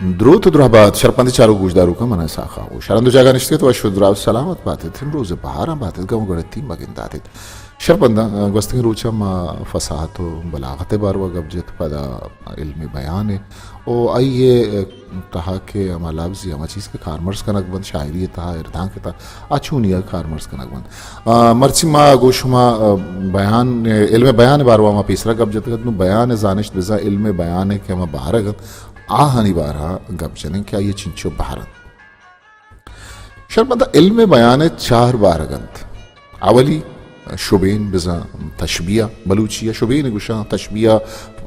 دروت و درہبات شرپندیں چاروک گوشداروکاں، من اسحاق خاموش۔ ہر ہند و جاگہ نشتگت وش و دراہ و سلامت باتت، امروز بہاراں باتت، گم و گڑتی مگنداتت۔ شرپنداں، گوستگیں روچاں ما فصاحت و بلاغت ء باروا گپ جت، پدا علم بیان ء و آئی ء تہا کہ ہما لبز یا ہما چیز کہ کارمرز کنگ بنت، شاعری ء تہا، اردانک ء تہا، آ چونیا کارمرز کنگ بنت۔ آ، مرچی ما گوں شما، آ، بیان، علم بیان ء باروا ما پیسرا گپ جتگ ات، نوں بیان ء زانشت بزاں علم بیان ء کہ ہما بہرگ انت، آہانی بارہا گپ جنیں کہ آئی ء چنچو بہر انت۔ شرپنداں، علم بیان ء چار بہرگ انت۔ اولی شبین بزاں تشبیہ، بلوچی ء شبین گوشاں، تشبیہ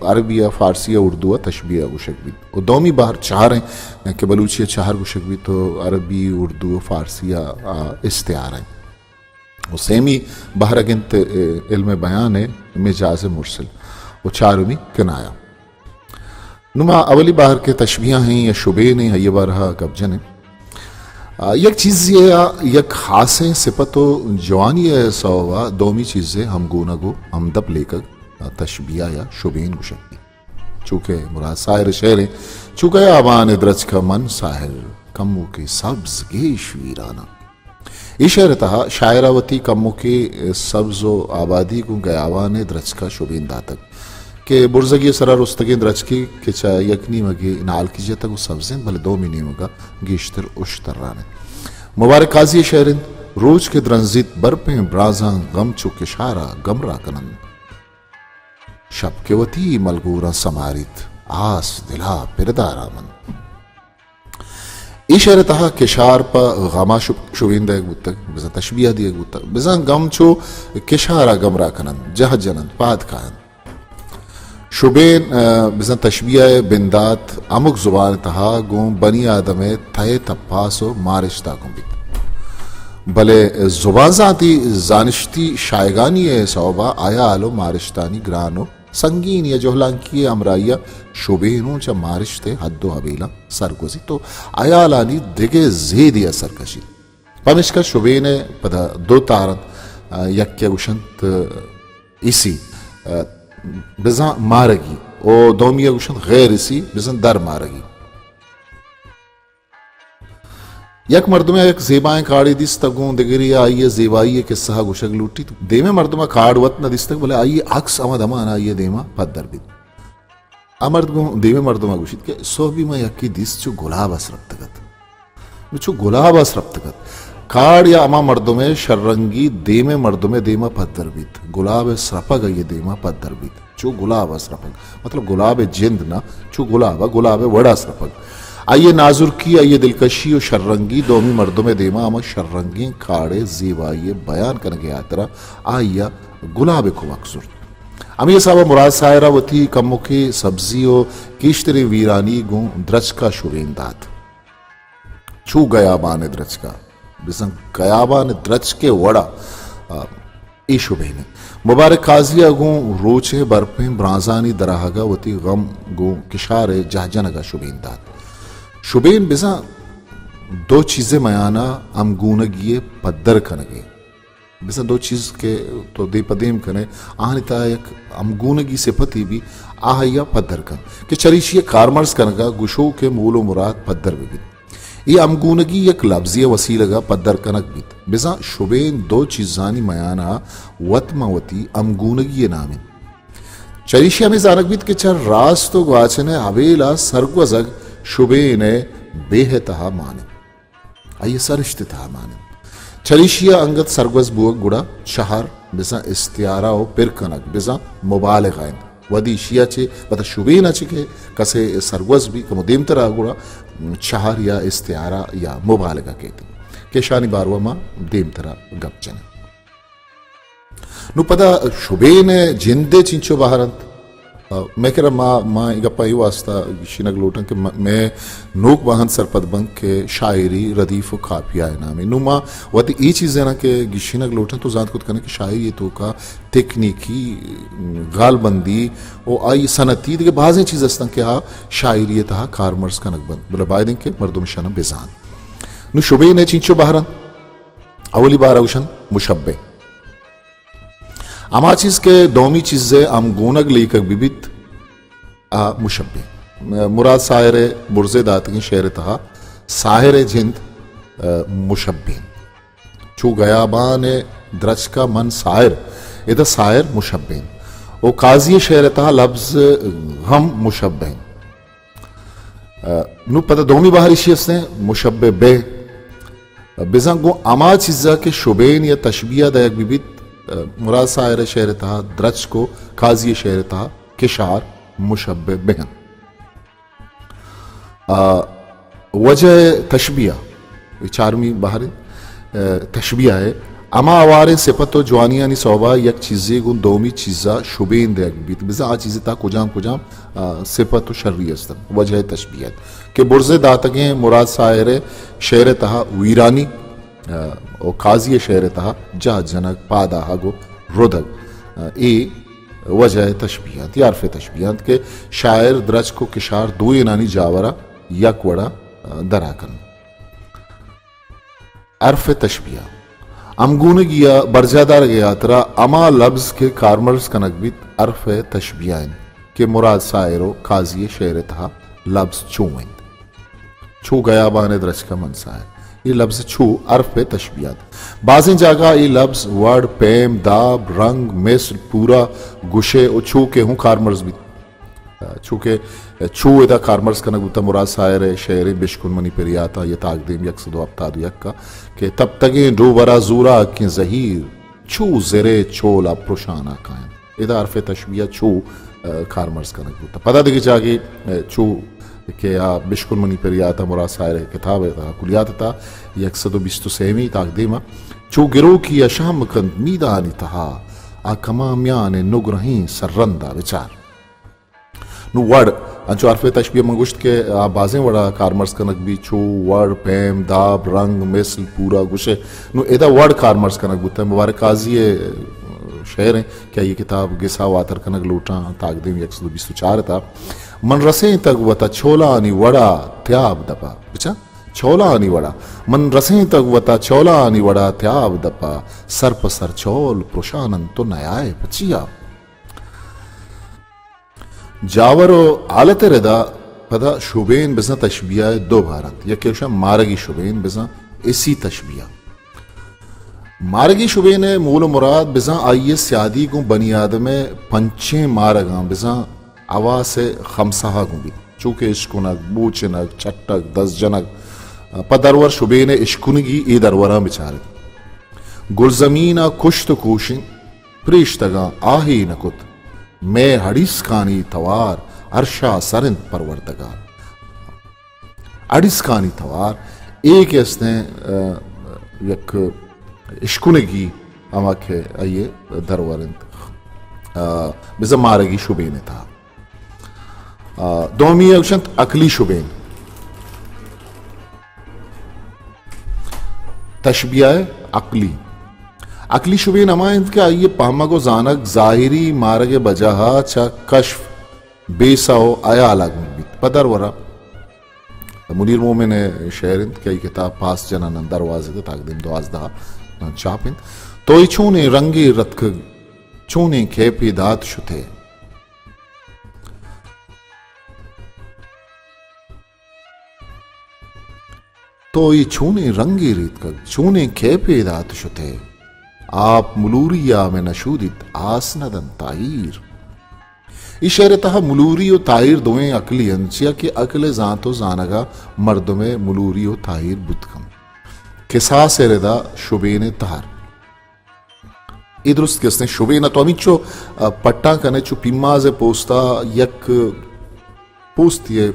عربی ء فارسی ء اردو ء تشبیہ گوشگ بیت۔ و دومی بہر چہر انت کہ بلوچی ء چہر گوشگ بیت و عربی، اردو و فارسی ء آ استعارہ انت۔ و سیمی بہرگ انت، ء، علم بیان ء مجاز مرسل و چارمی کنایہ۔ نوں ما اولی بہر کہ تشبیہ ہیں یا شبین ہیں، آئی بارہا گپ جنیں۔ آ، یک چیزے ء یک خاصیں صفت و جوانی ء سوبا دومی چیزے ہم گونگ و ہمدپ لیکگ، آ، تشبیہ یا شبین گوشگ بیت۔ چوکہ مراد ساحر شعر ہیں، چوکہ آبان درچک من ساحر، کموکے سبز گیش ویراناں۔ اے شعر ء تہا شاعر ء وتی کموکیں سبز و آبادی گوں گیاوان ء درچک ء شبین داتگ کہ برزگی ء سرا رستگیں درچکے کہ چہ یک نیمگے نالکی جتگ و سبز انت، بلے دومی نیمگ ء گیشتر اشتران انت۔ مبارک قاضی ء شعر انت، روچ کہ درنزیت برپیں برازاں، غم چو کشار ء گمراہ کن انت۔ شپ کہ وتی ملگوراں سماریت، آس دلا پر دارا من۔ اے شعر ء تہا کشار پہ غما شپ-، شبین دئیگ بوتگ، بزاں تشبیہ دیگ بوتگ، بزاں غم چو کشار ء گمراہ کن انت، جہ جن انت، پاد کاینت۔ شبین، ء، بزاں تشبیہ ء بندات ہمک زبان ء تہا گوں بنی آدم ء تہ ء تپاس و مارشت ء گوں بیت۔ بلے زبان زانتی زانشتی شایگانی ء سوب ء ہیال و مارشتانی گران و سنگینی ء جہلانکی ء ہمراہی ء شبین اوں چہ مارشت ء حد و حبیلاں سرگوزیت و ہیالانی دگہ زیدے ء سرکشیت۔ پمیشکا شبین ء پدا دو تار انت، ء، یکے ء گوشنت، ء، اسی، ء، بزاں مارگی، و دومی ء گوشنت غیر اسی، بزاں در مارگی۔ یک مردمے ء یک زیبائیں کاڑے دیست ء گوں دگرے ء آئی ء زیبائی ء کسہ ء گوشگ لوٹیت۔ دیمے مردم ء کاڑ وت نہ دیستگ، بلے آئی ء عکس ہما دمان ء آئی ء دیما پدر بیت۔ آ مرد گوں دیمے مردم ء گوشیت کہ سہبی من یکے دیست چو گلاب ء سرپتگ ات۔ نوں چو گلاب ء سرپتگ ات۔ کاڑ یا ہما مردم ء شررنگی دیمے مردم ء دیما پدر بیت۔ گلاب ء سرپگ آئی ء دیما پدر بیت۔ چو گلاب ء سرپگ، مطلب گلاب ء جند نہ، چو گلاب ء، گلاب ء وڑ ء سرپگ۔ آئی ء نازرکی، آئی ء دلکشی و شررنگی دومی مردم ء دیما ہما شررنگیں کاڑ ء زیبائی ء بیان کنگ ء ہاترا آئی ء گلاب ء کمک زرت۔ ہمے حساب ء مراد ساحر ء وتی کمکے سبزی و گیشتریں ویرانی گوں درچک ء شبین دات۔ چو گیابان ء درچک ء، بزاں گیابان ء درچک ء وڑ ء، آ، اے شبین انت۔ مبارک قاضی ء گوں روچ ء برپیں برانزانی دراہگ ء وتی غم گوں کشار ء جہجنگ ء شبین دات۔ شبین بزاں دو چیز ء میان ء ہمگونگی ء پدر کنگ ء۔ بزاں دو چیز کہ تو دیم پہ دیم کن ئے، آہانی تہا یک ہمگونگی صفتے بی، آہیا پدر کن کہ چریشی ء کارمرز کنگا گشوک ء مول و مراد پدر بہ بیت۔ اے ہمگونگی یک لبزی ء وسیلگ ء پدر کنگ بیت۔ بزاں شبین دو چیزانی میان ء وت ماں وتی ہمگونگی ء نام انت۔ چریشی ہمے زانگ بیت کہ چہ راست و گواچن ء ہبیل ء سرگوزگ شبین ء بیہ ء تہا مان انت۔ آئی ء سرشت ء تہا مان انت۔ چریشی ء انگت سرگوز بوگ گڑا چہر بزاں استعارہ و پر کنگ بزاں مبالغہ انت۔ وھدے ایشی ء چہ پدا شبین ء چہ کہ کسے سرگوز بی کمو دیمترا گڑا چہر یا استعارہ یا مبالغہ کیت کہ اشانی باروا ما دیمترا گپ جنیں۔ نوں پدا شبین ء جند ء چنچو بہر انت؟ آ، مئے کرا ما، ما اے گپاں اے واسطہ گیشینگ لوٹاں کہ م-، مئے نوک باہند سرپد بنت کہ شاعری ردیف و قافیہ ء نام ء۔ نوں ما وتی اے چیز ء کہ گیشینگ لوٹاں تو زانت کت کنیں کہ شاعری ء توکا تکنیکی گالبندی و آئی صنعتی دگہ بازیں چیز ہستاں کہ آ شاعری ء تہا کارمرز کنگ بنت، بلے باید انت کہ مردم اشاناں بزانت۔ نوں شبین ء چنچو بہر انت؟ اولی بہر ء گوشنت مشبہ۔ ہما چیز کہ دومی چیز ء ہمگونگ لیکگ بہ بیت، آ مشبہ۔ مراد ساحر ءِ برز ءِ داتگیں شعر ءِ تہا ساحر ءِ جند، ءَ، مشبہ انت۔ چو گیابان ءِ درچک ءَ من ساحر، ادا ساحر مشبہ انت۔ و قاضی ءِ شعر ءِ تہا لبز ہم مشبہ انت۔ ءَ، نوں پدا دومی بہر ایشی استیں مشبہ بہ۔ بزاں گوں ہما چیز ءَ کہ شبین یا تشبیہ دئیگ بہ بیت، ءَ، مراد ساحر ءِ شعر ءِ تہا درچک و قاضی ءِ شعر ءِ تہا کشار مشبہ بہ انت۔ ءَ، وجہ تشبیہ، اے چارمی بہر انت، ءَ، تشبیہ ءِ ہما ہواریں صفت و جوانیانی سوبا یک چیزے گوں دومی چیزا شبین دئیگ بیت، بزاں آ چیزے تہا کجام کجام، ءَ، صفت و شری است انت۔ وجہ تشبیہ انت کہ برز ءِ داتگیں مراد ساحر ءِ شعر ءِ تہا ویرانی، ءَ، و قاضی ءِ شعر ءِ تہا جہد جنگ، پاد آہگ و ردگ، ءَ، اے وجہ تشبیہ انت یا حرف تشبیہ انت کہ شاعر درچک و کشار دوئینانی جاورا یک وڑا، ءَ، درا کنت۔ حرف تشبیہ۔ ہمگونگی ءَ برجاہ دارگ ءِ ہاترا ہما لبز کہ کارمرز کنگ بیت، حرف تشبیہ انت کہ مراد ساحر و قاضی ءِ شعر ءِ تہا لبز چو انت۔ چو گیابان ءِ درچک ءَ من ساحر۔ اے لبز چو حرف تشبیہ انت۔ بازیں جاگہ اے لبز وڑ، پیم، داب، رنگ، مثل، پورا، گشئے و چو کہ ہوں کارمرز بیت۔ چو کہ چو ادا کارمرز کنگ بوتہ مراد ساحر ءِ شعرے بشکن منی پریاتاں، اے تاکدیم یک سد و ہپتاد و یک ءَ کہ تپتگیں ڈوبرا زوراکیں زہیر چو زرے چولا پرشانا کاینت۔ ادا حرف تشبیہ چو، ءَ، کارمرز کنگ بوتہ۔ پدا دگہ جاگے، ءَ، چو کہ آ بشکن منی پریاتاں مراد ساحر ءِ کتاب ءِ تہا کلیات ءِ تہا یک سد و بیست و سیمی تاکدیم ءَ چو گروکی ءَ شہم کنت میدانی تہا آ کماں میان نگرہیں سررندا بچار۔ نوں وڑ، انچو حرف تشبیہ من گوشت کہ آ بازیں وڑا کارمرز کنگ بیت، چو وڑ، پیم، داب، رنگ، مثل، پورا گوشئے۔ نوں ادا وڑ کارمرز کنگ بوتہ۔ مبارک قاضی ءِ شعر انت کہ آئی کتاب گسا واتر کنگ لوٹاں، تاکدیم یک سد و بیست و چار ءِ تہا۔ من رسینتگ وتا چولانی وڑا تیاب دپا۔ بچا؟ چولانی وڑا۔ من رسینتگ وتا چولانی وڑا تیاب دپا۔ سر پہ سر چول پرشاننت تو نیائے پچیا۔ جاور و حالت ءِ ردا پدا شبین بزاں تشبیہ ءِ دو بہر انت، یکے گوشاں مارگی شبین بزاں حسی تشبیہ۔ مارگی شبین ءِ مول و مراد بزاں آئی ءِ سیادی گوں بنی آدم ءِ پنچیں مارگاں بزاں حواس خمسہ ءَ گوں بیت، چو کہ اشکنگ، بوچنگ، چٹگ، دست جنگ، پہ درور شبین ءِ اشکنگی اے دروراں بچارت۔ گلزمین ءَ کشت و کوشیں پریشتگاں آہے نہ کت، مئے ہڑیسکانی توار عرشا سر انت پروردگار۔ ہڑیسکانی توار، اے کہ استیں، ءَ، یک اشکنگی ہما کہ آئی ءِ درور انت، ءَ، بزاں مارگی شبین ءِ تہا۔ آ، دومی ءَ گوشنت عقلی شبین۔ تشبیہ عقلی۔ عقلی شبین ہما انت کہ آئی ءِ پہمگ و زانگ ظاہری مارگ ءِ بجاہ ءَ چہ کشف، بیسہ و حیال ءَ گون بیت۔ پہ درور ءَ منیر مومن ءِ شعر انت کہ آئی کتاب پاس جنان دروازگ ءِ تاکدیم دوازدہ ءَ چاپ انت۔ تو اے چونیں رنگے رتکگ، چونیں کیپے دات شتے۔ تو اے چونیں رنگے ریتکگ، چونیں کیپے دات شتے۔ آپ ملوری ءَ مئے نشودیت، آس نہ دنت تاہیر۔ اے شعر ءِ تہا ملوری و تاہیر دوئیں عقلی انت، چیا کہ عقل ءِ زانت و زانگ ءَ مردم ءِ ملوری و تاہیر بوت کنت۔ کساس ءِ ردا شبین ءِ تہر۔ اے درست کہ استیں شبین ءَ تو ہمینچو، ءَ، پٹاں کن ئے، چو پیماز ءِ پوست ءَ یک پوستے ءَ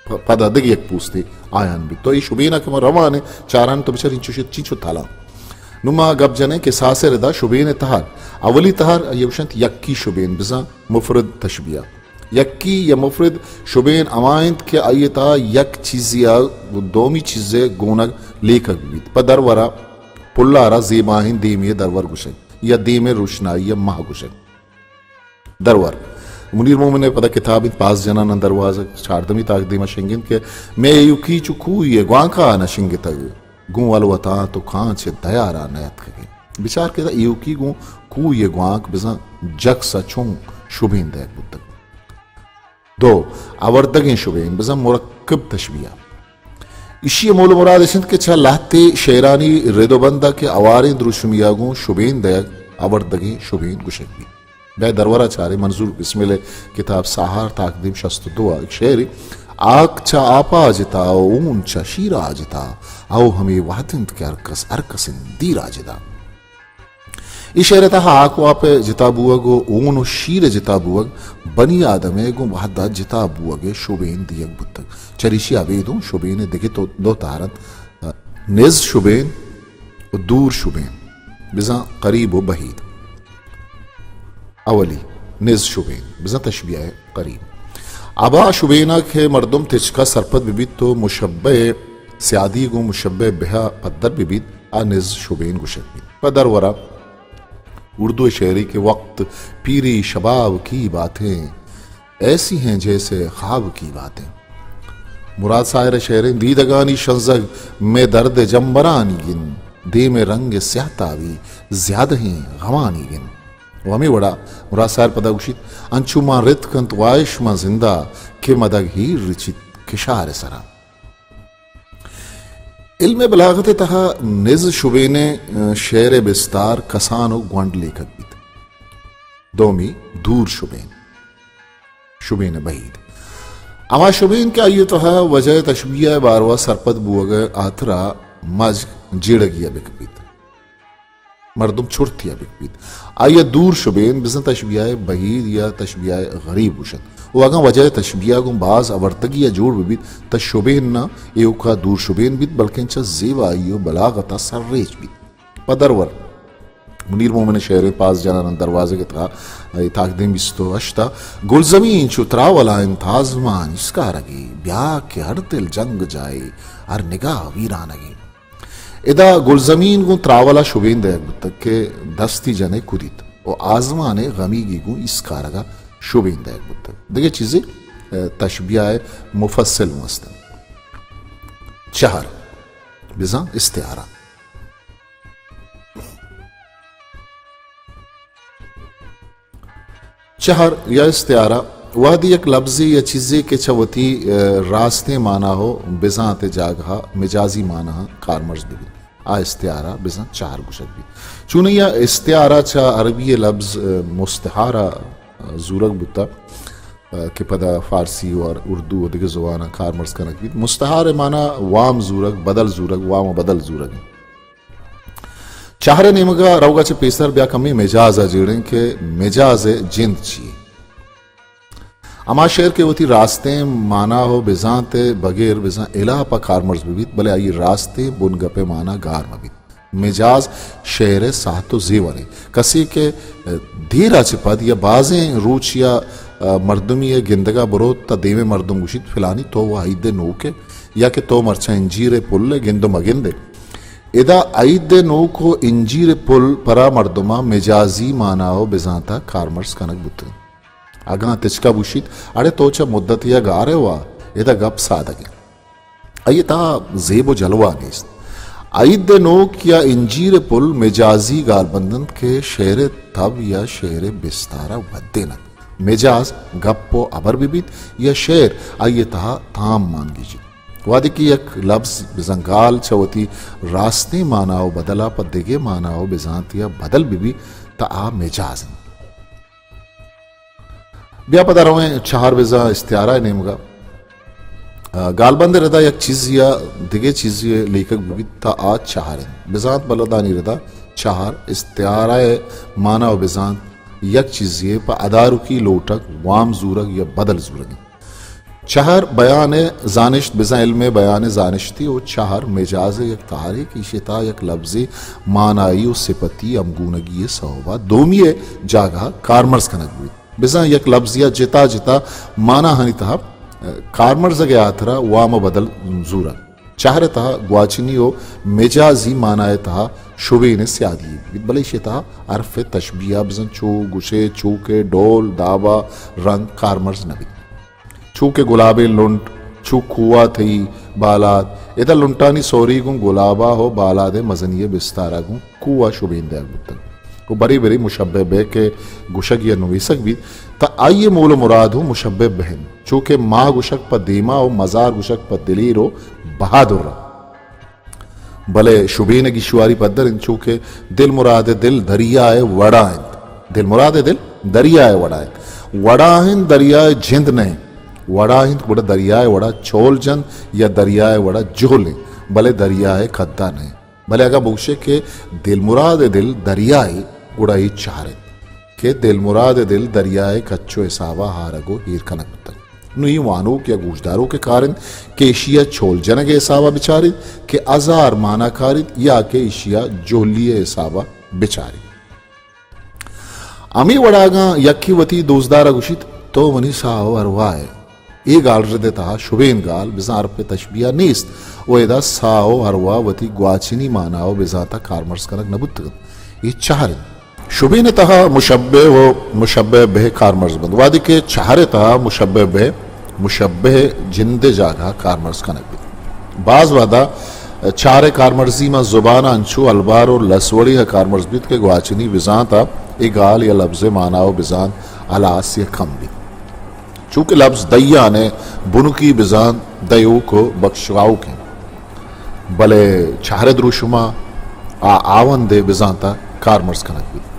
پ-، پدا دگہ یک پوستے آیان بیت۔ تو اے شبین ءَ کہ ما روان ایں، چاران تو بچار انچو شت، چینچو تالاں۔ نوں ما گپ جنیں کساس ءِ ردا شبین ءِ تہر۔ اولی تہر آئی ءَ گوشنت یکی شبین، بزاں مفرد تشبیہ۔ یکی یا مفرد شبین ہما انت کہ آئی ءِ تہا یک چیزے ءَ دومی چیز ءِ گونگ لیکگ بیت۔ پہ درور ءَ پلار ءَ زیباہیں دیمے ءِ درور گوشگ یا دیم ءِ روشنائی ءَ ماہ گوشگ۔ درور۔ منیر مومن ءِ پدا کتاب انت پاس جنان دروازگ، چاردمی تاکدیم ءَ شنگ انت کہ مئے ایوکی چو کوہی ءِ گوانک ءَ نہ شنگتگ۔ گوں الوتاں تو کانچ ءِ دیار ءَ نیاتکگ ئے۔ بچار کہ ادا ایوکی گوں کوہی ءِ گوانک بزاں جکس ءَ چون شبین دئیگ بوتگ۔ دو، آوردگیں شبین، بزاں مرکب تشبیہ۔ ایشی ءِ مول ءُ مراد اش انت کہ چہ لہتے شعرانی رد ءُ بند ءَ کہ اواریں دروشمے ءَ گوں شبین دئیگ، آوردگیں شبین گوشگ بیت۔ بیا درور ءَ چاریں، منظور بسمل ءِ کتاب ساہار، تاکدیم شست ءُ دو ءَ یک شعرے: آک چہ آپ ءَ جتا ءُ اون چہ شیر ءَ جتا، او ہمے وہد انت کہ ہر کس، ہر کس انت دیر ءَ جدا۔ اے شعر ءِ تہا آک ءُ آپ ءِ جتا بوگ ءُ اون ءُ شیر ءِ جتا بوگ بنی آدم ءِ گوں وہد ءَ جتا بوگ ءِ شبین دیگ بوتگ۔ چریشی ءَ ابید اوں شبین ءِ دگہ تو-، دو تہر انت، نز شبین ءُ دور شبین، بزاں قریب ءُ بعید۔ اولی، نز شبین، بزاں تشبیہ ءِ قریب۔ ابا شبین ءَ کہ مردم تچک ءَ سرپد بہ بیت ءُ مشبہ ءِ سیادی گوں مشبہ بہ ءَ پدر بہ بیت، آ نز شبین گوشگ بیت۔ پہ درور ءَ اردو ءِ شعرے کہ وقت پیری شباب کی باتیں، ایسی ہیں جیسے خواب کی باتیں۔ مراد ساحر ءِ شعریں: دیدگانی شنزگ مئے درد ءِ جمبرانی گند، دیم ءِ رنگ ءِ سیاہ تابی زیادہیں غمانی گند۔ ءُ ہمے وڑا مراد ساحر پدا گوشیت: انچو ماں رتک انت واہش ماں زندا، کہ مدگ ہیر رچیت کشار ءِ سرا۔ علم بلاغت ءِ تہا نز شبین ءِ، ءَ، شعر ءِ بستار کسان ءُ گونڈ لیکگ بیت۔ دومی، دور شبین، شبین بعید۔ ہما شبین کہ آئی ءِ تہا وجہ تشبیہ ءِ باروا سرپد بوگ ءِ ہاترا مجگ جیڑگی ءَ بکپیت، مردم چرتی ءَ بکپیت۔ آئی ءَ دور شبین بزاں تشبیہ ءِ بعید یا تشبیہ ءِ غریب گوشنت۔ ءُ اگاں وجہ تشبیہ گوں باز آورتگی ءَ جوڑ بہ بیت، تہ شبین نہ ایوکا دور شبین بیت، بلکیں چہ زیبائی ءُ بلاغت ءَ سرریچ بیت۔ پہ درور، منیر مومن ءِ شعریں پاس جنان دروازگ ءِ تہا، اے تاکدیم بیست ءُ ہشت ءَ، گلزمین چو تراولا انت آزمان اسکارگی، بیا کہ ہر دل جنگ جاہے، ہر نگاہ ویرانگی۔ ادا گلزمین گوں تراولا شبین دئیگ بوتگ کہ دستی جنے کدیت ءُ آزمان ءِ غمیگی گوں اسکارگا شبین دئیگ بوتگ۔ دگہ چیزے، ءَ، تشبیہ ءِ مفصل اوں است انت۔ چہر، بزاں استعارہ۔ چہر یا استعارہ، وہدے یک لبزے یا چیزے کہ چہ وتی، ءَ، راستیں مانا ءُ بزانت ءِ جاگہا مجازی مانا کارمرز بہ بیت، آ استعارہ بزاں چہر گوشگ بیت۔ چونیا استعارہ چہ عربی لبز، ءَ، مستحارہ زورگ بوتا، ءَ، کہ پدا فارسی ءُ اردو ءُ دگہ زباناں کارمرز کنگ بیت۔ مستحارہ مانا وام زورگ، بدل زورگ، وام ءُ بدل زورگ انت۔ چہر ءِ نیمگا روگا چہ پیسر بیا کمیں مجاز ءَ جیڑیں کہ مجاز ءِ جند چی؟ ہما شعر کہ وتی راستیں مانا ءُ بزانت ءِ بگیر بزاں الاپ ءَ کارمرز بہ بیت، بلے آئی راستیں بنگپ ءِ مانا گار مہ بیت۔ مجاز شعر ءِ ساہت ءُ زیور انت۔ کسے کہ، ءَ، دیرا چہ پد یا بازیں روچ یا، ءَ، مردمی ءِ گندگا بروت تہ دیمیں مردم گوشیت، فلانی تو و عید ءِ نوک ئے یا کہ تو مرچاں انجیر ءِ پل ئے، گند ءُ مگند ئے۔ ادا عید ءِ نوک ءُ انجیر ءِ پل پرا مردماں مجازی مانا ءُ بزانتا کارمرز کنگ بوتگ۔ اگاں تچکا بوشیت، اڑے تو چہ مدتے ءَ گار ئے وا، ادا گپ سادگ انت۔ آئی ءِ تہا زیب ءُ جلوہ نیست۔ عید ءِ نوک یا انجیر ءِ پل مجازی گالبند انت کہ شعر ءِ تب یا شعر ءِ بستار ءَ ودینت۔ مجاز گپ ءُ ہبر بہ بیت یا شعر، آئی ءِ تہا تام مان گیجیت۔ وہدے کہ یک لبز بزاں گال چہ وتی راستیں مانا ءُ بدل ءَ پہ دگہ مانا ءُ بزانتے ءَ بدل بہ بیت، تہ آ مجاز انت۔ بیا پدا رویں چہر بزاں استعارہ ءِ نیمگا۔ آ، گالبند ءِ ردا یک چیزے ءَ دگہ چیزے ءِ لیکگ بہ بیت، تہ آ چہر انت۔ بزانت بلدانی ردا چہر استعارہ ءِ مانا ءُ بزانت یک چیزے ءِ پہ ادارکی لوٹگ، وام زورگ یا بدل زورگ انت۔ چہر بیان ءِ زانشت، بزاں علم ءِ بیان ءِ زانشتے ءُ چہر مجاز ءِ یک تہرے کہ ایشی ءِ تہا یک لبزے مانائی ءُ صفتی ہمگونگی ءِ سوب ءَ دومی ءِ جاگہ ءَ کارمرز کنگ بیت۔ بزاں یک لبزے ءَ جتا جتا ماناہانی تہا، ءَ، کارمرزگ ءِ ہاترا وام ءُ بدل زورگ۔ چہر ءِ تہا گواچنی ءُ مجازی مانا ءِ تہا شبین ءِ سیادی بیت، بلے ایشی ءِ تہا حرف تشبیہ بزاں چو، گشے، چوکے، ڈول، دابا، رنگ کارمرز نہ بیت۔ چو کہ گلابیں لنٹ، چو کوہ ءَ تئی بالاد، ادا لنٹانی سوری گوں گلاب ءَ ءُ بالاد ءِ مزنی ءِ بستار ءَ گوں کوہ ءَ شبین دئیگ بوتگ۔ و برے برے مشبہ بہ کہ گوشگ یا نویسگ بیت، تہ آئی ء مول و مراد ہوں مشبہ بہ انت، چو کہ ماہ گوشگ پہ دیما و مزار گوشگ پہ دلیر و بہادر ء۔ بلے شبین ء گیشواری پدر انت، چو کہ دل مراد ء دل دریائے وڑا انت۔ دل مراد ء دل دریائے وڑا انت۔ وڑا انت، دریائے جند نہ انت۔ وڑا انت، گڑا دریائے وڑا چول جند یا دریائے وڑا جہل انت، بلے دریائے کدا نہ انت۔ بلے اگاں بگوشے کہ دل مراد ء دل دریائے، گڑا اے چہر انت کہ دل مراد ء دل دریائے کچ و حسابا ہارگ و ہیر کنگ بوتگ۔ نوں اے وانوک یا گوشداروک ء کار انت کہ ایشی ء چول جنگ ء حساب ء بچاریت کہ ہزار مانا کاریت یا کہ ایشی ء جہلی ء حساب ء بچاریت۔ ہمے وڑ ء اگاں یکے وتی دوستدار ء گوشیت، تو منی ساہ و ارواہ ئے، اے گالرد ء تہا شبین گال بزاں حرف ء تشبیہ نیست و ادا ساہ و ارواہ وتی گواچنی مانا و بزانت ء کارمرز کنگ نہ بوتگ انت۔ اے چہر انت۔ شبین ء تہا مشبہ و مشبہ بہ کارمرز بنت، وہدے کہ چہر ء تہا مشبہ بہ مشبہ جند ء جاگہ کارمرز کنگ بیت۔ باز وہدا چہر ء کارمرزی ماں زبان ء انچو البار و لسوڑی ء کارمرز بیت کہ گواچنی بزانت ء اے گال یا لبز ء مانا و بزانت ہلاس یا کم بیت۔ چونکہ لبز دیان ء بنکی بزانت دیوک و بکشاؤک انت، بلے چہر ء دروشم ء آ آوند ء بزانت ء کارمرز کنگ بیت۔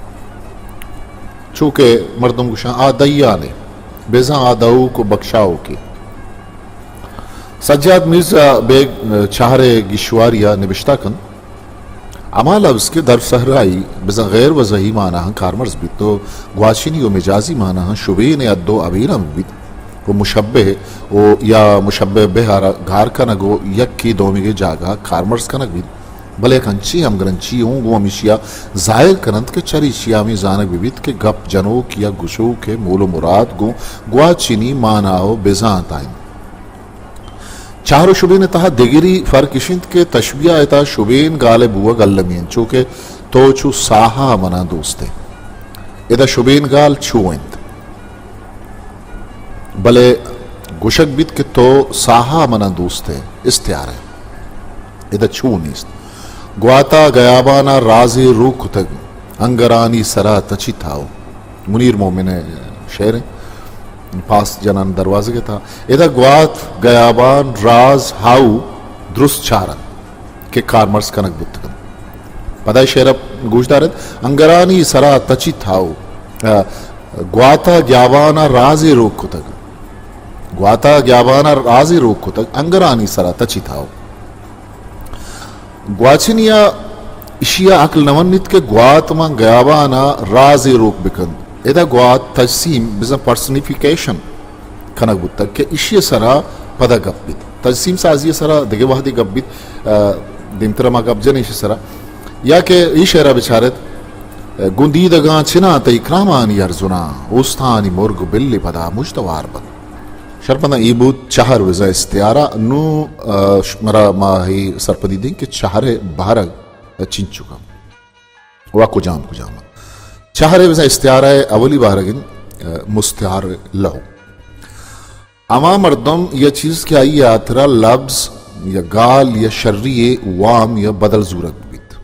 چونکہ مردم گوشاں آ دیان ء، بزاں آ دیوک و بکشاؤکے۔ سجاد مرزا بیگ چہر ء گیشواری ء نبشتہ کنت، ہما لبز کہ در صحرائی بزاں غیر وضعی معناہاں کارمرز بیت و گواچنی و مجازی معناہاں شبین ء حد و ابیراں بیت و مشبہ و یا مشبہ بہ ء را گار کنگ و یکے دومیگ ء جاگہ کارمرز کنگ بیت، بلے یک انچیں ہمگرنچی اوں گوں ہمیشی ء ظاہر کننت کہ چریشی ء ہمے زانگ بہ بیت کہ گپ جنوک یا گشوک ء مول و مراد گوں گواچنی مانا و بزانت ء انت۔ چہر و شبین ء تہا دگری فرق اش انت کہ تشبیہ ء تہا شبین گال ء بوگ المی انت، چو کہ تو چو ساہ ء منا دوست ئے۔ ادا شبین گال چو انت، بلے گوشگ بیت کہ تو ساہ ء منا دوست ئے، استعارہ انت۔ ادا چو نیست۔ گواتا گیابان ء رازے روک کتگ، انگرانی سرا تچی تھاؤ۔ منیر مومن ء شعر انت۔ پاس جنان دروازگ ء تھا۔ ادا گوات، گیابان، راز، ہاؤ درست چار انت کہ کارمرز کنگ بوتگ انت۔ پدا اے شعر ء گوش دار انت، انگرانی سرا تچی تھاؤ۔ ء، گواتا گیابان ء رازے روک کتگ۔ گواتا گیابان ء رازے روک کتگ، انگرانی سرا تچی تھاؤ۔ گواچنی ء ایشی ء عقل نہ منیت کہ گوات ماں گیابان ء رازے روک بکنت۔ ادا گوات تجسیم بزاں پرسنیفیکیشن کنگ بوتگ کہ ایشی ء سرا پدا گپ بیت۔ تجسیم سازی ء سرا دگہ وہدے گپ بیت، ء، دیمتر ء ما گپ جن ایشی ء سرا۔ یا کہ اے شعر ء بچارت، گوں دیدگاں چناں تئی کرامانی ارزناں، اوستانی مرگ بلے پدا مژدوار بنت۔ شرپنداں اے بوت چہر بزاں استعارہ۔ نوں، ء، ش-، مرا ما اے سرپدی دیں کہ چہر ء بہرگ چنچک انت و کجام کجام انت۔ چہر ء بزاں استعارہ ء اولی بہرگ انت، ء، مستعار لو۔ ہما مردم یا چیز کہ آئی ء ہاترا لبز یا گال یا شری ء وام یا بدل زورگ بیت۔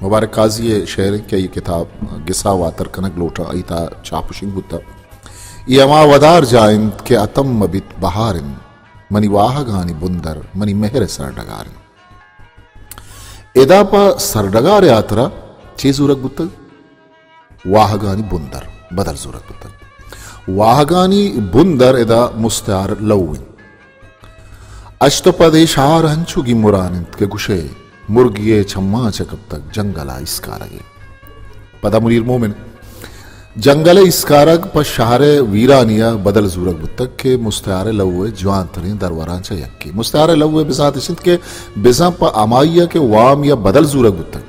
مبارک قاضی ء شعر انت کہ آئی کتاب گسا واتر کنگ لوٹاں، آئی تہا چاپ و شنگ بوتگ۔ اے ہما ودار جاہ انت کہ ہتم مہ بیت بہار انت، منی واہگانی بندر منی مہر ء سرڈگار انت۔ ادا پہ سرڈگار ء ہاترا چے زورگ بوتگ؟ واہگانی بندر بدل زورگ بوتگ۔ واہگانی بندر ادا مستعار لو انت۔ اشت و پد اے شہار ہنچو گیمران انت کہ گوشئے مرگی ء چماں چہ کپتگ جنگل ء ایسکارگ ء۔ پدا منیر مومن۔ جنگل ء ایسکارگ پہ شہر ء ویرانی ء بدل زورگ بوتگ کہ مستعار لو ء جوانتریں دروران چہ یکے۔ مستعار لو ء بزانت اش انت کہ بزاں پہ ہمائی ء کہ وام یا بدل زورگ بوتگ۔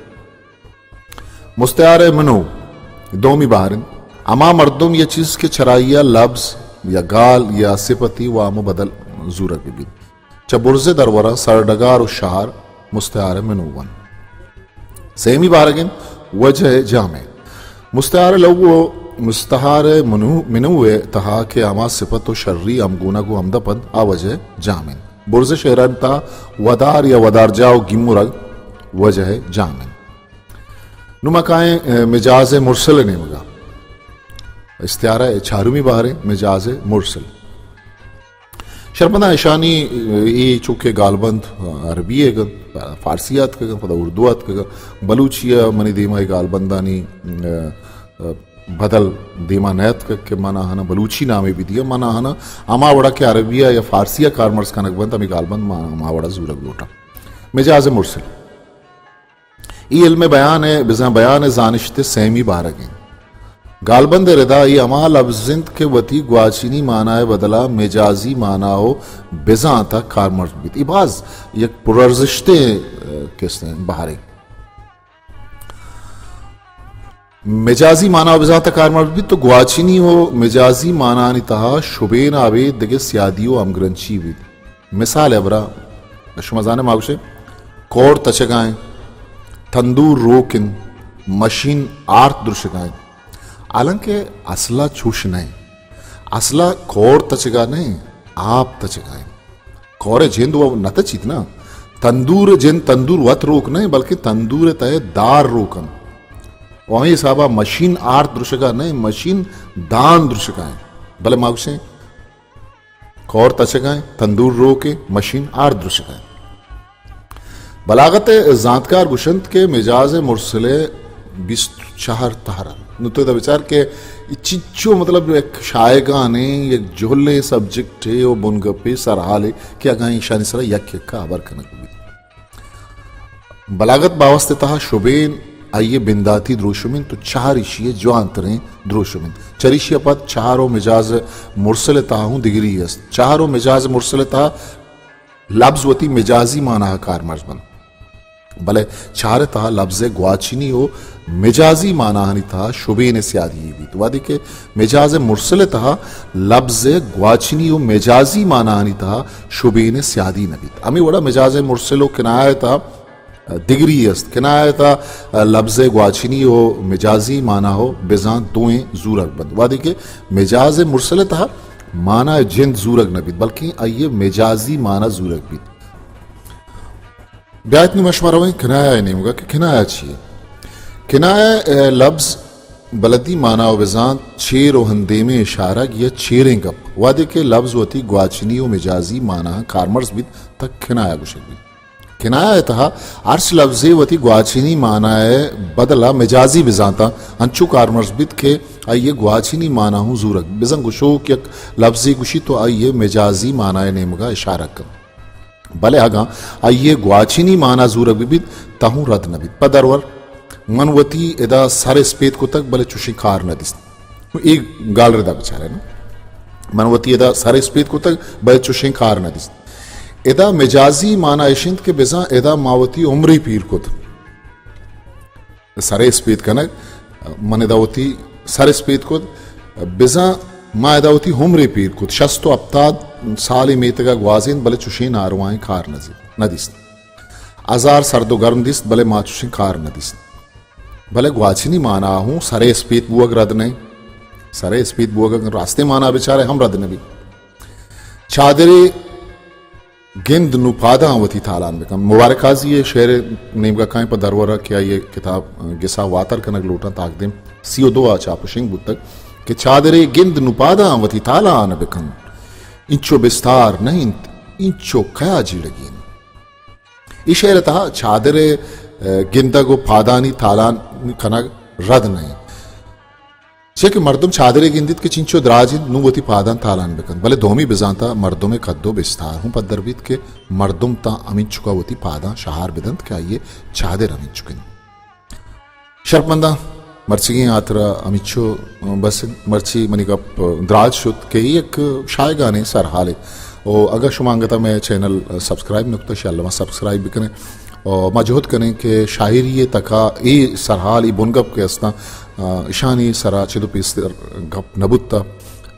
مستعار ء منو دومی بہر انت۔ ہما مردم یا چیز کہ چرائی ء لبز یا گال یا صفتی وام و بدل زورگ بہ بیت۔ چہ برز ء درور ء سرڈگار و شہر مستعار ء منو انت۔ سیمی بہرگ انت وجہ ء جامع۔ مستعار لو و مستعار ء منو، منو ء تہا کہ ہما صفت و شری ہمگونگ و ہمدپ انت، آ وجہ ء جامع انت۔ برز ء شعرانی تہا ودار یا ودارجاہ و گیمرگ وجہ ء جامع انت۔ نوں ما کائیں، اے، مجاز مرسل ءِ نیمگا۔ استعارہ ءِ چارمی بہرے مجاز مرسل۔ شرپداں اشانی، اے، اے چوکہ گالبند عربی ءَ اتکگ، فارسی ءَ اتکگ، پدا اردو ءَ اتکگ، بلوچی ءَ منی دیما اے گالبندانی، اے، اے، بدل دیما نہ اتکگ کہ من آہانا بلوچی نامے بدیاں، من آہانا ہما وڑا کہ عربی ءَ یا فارسی ءَ کارمرز کنگ بنت، ہمے گالبند من ہما وڑا زورگ لوٹاں۔ مجاز مرسل۔ اے علم بیان ءِ، بزاں بیان ءِ زانشت ءِ سیمی بہرگ انت۔ گالبند ءِ ردا اے ہما لبز انت کہ وتی گواچنی مانا ءِ بدلا مجازی مانا و بزانت ءَ کارمرز بیت۔ اے باز یک پرارزشتیں، اے، کسے بہرے۔ مجازی مانا و بزانت ءَ کارمرز بیت تو گواچنی و مجازی مانانی تہا شبین ءَ ابید دگہ سیادی و ہمگرنچی بیت۔ مثال ءِ ہبرا شما زانے ما گوشیں کور تچگا انت، تندور روک انت، مشین آرت درشگا انت۔ حالانکہ اصلا چوش نہ انت۔ اصلا کور تچگا نہ انت، آپ تچگا انت۔ کور ءِ جند و نہ تچیت نا۔ تندور ءِ جند، تندور وت روک نہ انت، بلکہ تندور ءِ تہ ءَ دار روک انت۔ و ہمے حسابا مشین آرت درشگا نہ انت، مشین دان درشگا انت۔ بلے ما گوشیں کور تچگا انت، تندور روک انت، مشین آرت درشگا انت۔ بلاغت ءِ زانتکار گوشنت کہ مجاز مرسل ءِ بیست و چار تہر انت۔ نوں تو ادا بچار کہ چنچو مطلب یک شایگانیں، یک جہلیں سبجیکٹے و بنگپے سرحالے کہ اگاں ایشانی سرا یک یکا ہبر کنگ بیت۔ بلاغت باوست ءِ تہا شبین آئی ءِ بنداتی دروشم انت و چہر ایشی ءِ جوانتریں دروشم انت۔ چریشی ءَ پد چہر و مجاز مرسل ءِ تہا ہوں دگری است۔ چہر و مجاز مرسل ءِ تہا لبز وتی مجازی مانا ءَ کارمرز بنت، بلے چہر ءِ تہا لبز ءِ گواچنی و مجازی ماناہانی تہا شبین ءِ سیادی یے بیت، وہدے کہ مجاز مرسل ءِ تہا لبز ءِ گواچنی و مجازی ماناہانی تہا شبین ءِ سیادی نہ بیت۔ ہمے وڑا مجاز مرسل و کنایہ ءِ تہا دگری است۔ کنایہ ءِ تہا لبز ءِ گواچنی و مجازی مانا و بزانت دوئیں زورگ بنت۔ وہدے کہ مجاز مرسل ءِ تہا مانا ءِ جند زورگ نہ بیت، بلکیں آئی ءِ مجازی مانا زورگ بیت۔ بیایت نوں ما شما رویں کنایہ ءِ نیمگا کہ کنایہ چی یے؟ کنایہ ءِ لبز بلدی مانا و بزانت، چیر و ہندیمیں اشارگ یا چیریں گپ۔ وہدے کہ لبز وتی گواچنی و مجازی ماناہاں کارمرز بیت، تہ کنایہ گوشگ بیت۔ کنایہ ءِ تہا ہرچ لبزے وتی گواچنی مانا ءِ بدلا مجازی بزانتاں انچو کارمرز بیت کہ آئی ءِ گواچنی مانا ہوں زورگ۔ بزاں گشوک یک لبزے گوشیت و آئی ءِ مجازی مانا ءِ نیمگا اشارہ کنت، بلے اگاں آئی ءِ گواچنی مانا زورگ بہ بیت، تہ ہوں رد نہ بیت۔ پہ درور، من وتی ادا سر اسپیت کتگ، بلے چوشیں کار نہ دیست۔ اے گالردا بچارے نا۔ من وتی ادا سر اسپیت کتگ، بلے چوشیں کار نہ دیست۔ ادا مجازی مانا اش انت کہ بزاں ادا ما وتی عمرے پیر کت۔ سر اسپیت کنگ، من ادا وتی سر اسپیت کت، بزاں ما ادا وتی عمرے پیر کت۔ شست و ہپتاد سالے میتگا گوازینت، بلے چوشیں ناروائیں کار نہ زی-، نہ دیست۔ ہزار سرد و گرم دیست، بلے ما چوشیں کار نہ دیست۔ بلے گواچنی مانا ہوں سرے اسپیت بوگ رد نہ انت۔ سرے اسپیت بوگ اگن راستیں مانا بچارے ہم رد نہ بیت۔ چادرے گند نوں پاداں وتی تالان بکن۔ مبارک قاضی ءِ شعر ءِ نیمگا کائیں پہ درور ءَ کہ آئی ءِ کتاب گسا واتر کنگ لوٹاں، تاکدیم سی و دو ءَ چاپ و شنگ بوتگ کہ چادرے گند نوں پاداں وتی تالان بکن، اینچو بستار نہ انت، اینچو کیا جیڑگی انت۔ اے شعر ءِ تہا چادر ءِ، اے، گندگ و پادانی تالان کنگ رد نہ انت۔ چیا کہ مردم چادرے گندیت کہ چنچو دراج انت، نوں وتی پاداں تالان بکنت، بلے دومی بزانت ءَ مردم ءِ کد و بستار ہوں پدر بیت کہ مردم تاں ہمینچکا وتی پاداں شہار بدنت کہ آئی ءِ چادر ہمینچک انت۔ شرپمنداں، مرچیگیں ہاترا ہمینچو بس انت۔ مرچی منی گپ دراج شت کہ اے یک شاہگانیں سرحالے۔ و اگاں شما انگتا مئے چینل سبسکرائب نہ کتا، شہ الما سبسکرائب بکنیں۔ و ما جہد کنیں کہ شاعری ءِ تکا اے سرحال، اے بنگپ کہ استاں، آ، اشانی سرا چد و پیسر گپ نہ بوتا،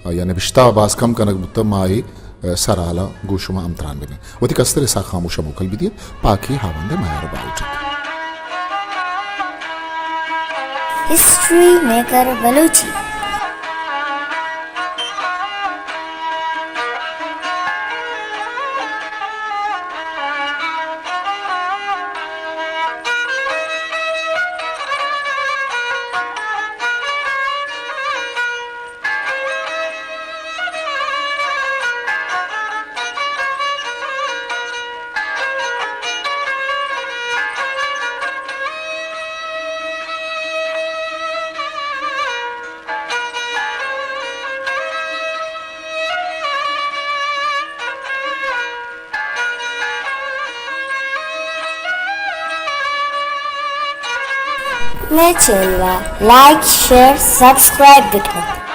آ، یا نبشتہ باز کم کنگ بوتا، ما اے، آ، سرحالاں گوں شما ہمتران ببیں۔ وتی کستر ساکھاں موشا موکل بدیت، پاکی ہاوند ءِ میار باہوٹ ات۔ History maker Balochi. مئے چینل ءَ لائک، شیئر، سبسکرائب بکن ات۔